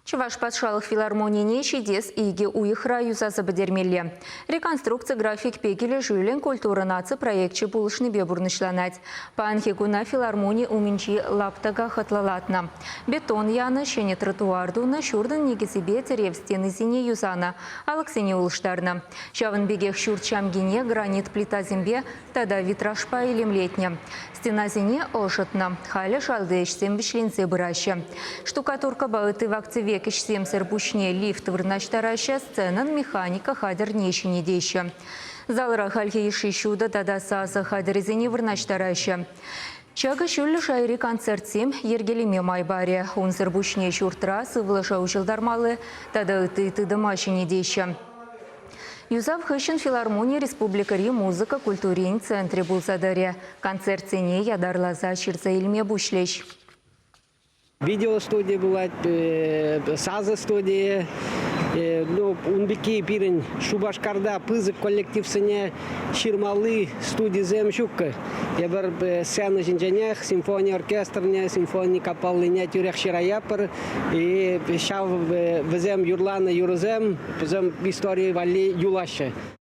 Чӑваш патшалӑх филармонине ҫитес 2 уйӑхра юсаса пӗтермелле. Реконструкци графикпе килӗшӳллӗн «Культура наци проекчӗ пулӑшнипе пурнӑҫланать. Паянхи куна филармони умӗнчи лаптӑка хӑтлӑлатнӑ. Бетон янӑ, ҫӗнӗ тротуар тунӑ, ҫуртӑн никӗсӗпе тӗрев стенисене юсанӑ, алӑксене улӑштарнӑ. Ҫавӑн пекех ҫурт ҫамкине гранит плитасемпе тата витражпа илемлетнӗ. Стенасене ӑшӑтнӑ. Халӗ шалти ӗҫсем вӗҫленсе пыраҫҫӗ. Штукатуркӑпа ытти вак-тӗвек ӗҫсемсӗр пуҫне лифт вырнаҫтараҫҫӗ, сценӑн механика хатӗрне ҫӗнетеҫҫӗ. Залра хальхи йышши ҫутӑ тата сасӑ хатӗрӗсене вырнаҫтараҫҫӗ. Ҫакӑ ҫӳллӗ шайри концертсем йӗркелеме май парӗ. Унсӑр пуҫне ҫуртра сывлӑша уҫӑлтармалли тата ытти тытӑма ҫӗнетеҫҫӗ. Юсав хыҫҫӑн филармони республикӑри музыка культурин центрӗ пулса тӑрӗ. Концертсене ятарласа ҫырса илме пуҫлӗҫ. Видеостуди пулать, сасӑ студийӗ. Ну, ун пекки пирӗн Шупашкарта пысӑк коллективсене ҫырмалли студисем ҫуккӑ. Эпир сцена ҫинченех симфони оркестрне, симфони капеллине тӳрех ҫыраятпӑр. И ҫав вӗсем юрланӑ юрӑсем вӗсем истори валли юлаҫҫӗ.